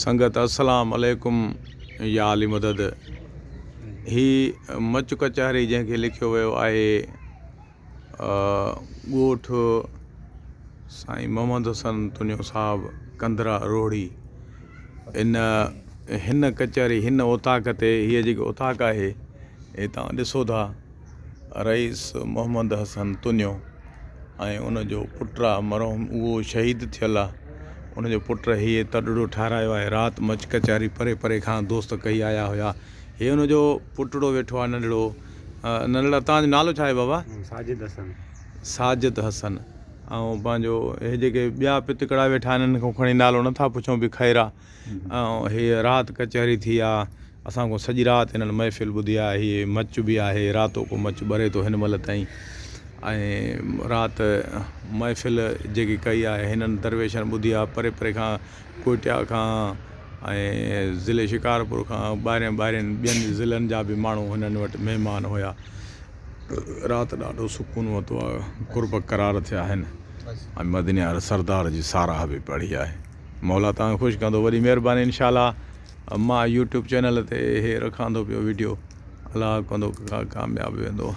سنگت السلام عليڪم يا علي مدد هي مچ ڪچهري جنهن کي لکيو ويو آهي ڳوٺ سائين محمد حسن تنيو صاحب ڪنڌرا روهڙي ان هن ڪچهري هن اوطاق تي هيء جيڪي اوطاق آهي هي توهان ڏسو ٿا رئيس محمد حسن تنيو ۽ ان جو پٽ آ مرحوم اهو شهيد ٿيل آ ان جو پٽ هي تڏڙو ٺارايو آهي رات مچ ڪچهري پري پري کان دوست ڪهي آيا هيا هي ان جو پٽڙو ويٺو آ ننڍڙو ننڍڙا توهان جو نالو ڇا آهي بابا؟ ساجد حسن. ساجد حسن ۽ پنهنجو هي جيڪي ٻيا پتڪڙا ويٺا آهن انهن کان کڻي نالو نٿا پڇون به خير آ ۽ هي رات ڪچهري ٿي آ اسان کان سڄي رات هنن محفل ٻڌي آهي. هي مچ به آهي. راتو ڪو مچ ٻري ٿو هن مهل تائين ۽ رات محفل جيڪي ڪئي آهي هنن درويشن ٻڌي آهي پري پري کان ڪوئٽيا کان ۽ ضلعي شڪارپور کان ٻاهرين ٻاهرين ٻين ضلعن جا به ماڻهو هنن وٽ مهمان هيا. رات ڏاڍو سڪون ورتو آهي. قرب قرار ٿيا آهن ۽ مدنيار سردار جي ساراهه به پڙهي آهي. مولا توهان کي خوش ڪندو. وڏي مهرباني انشاء الله. مان يوٽيوب چينل تي هي رکان ٿو پيو ويڊيو الله ڪندو ڪامياب ويندو.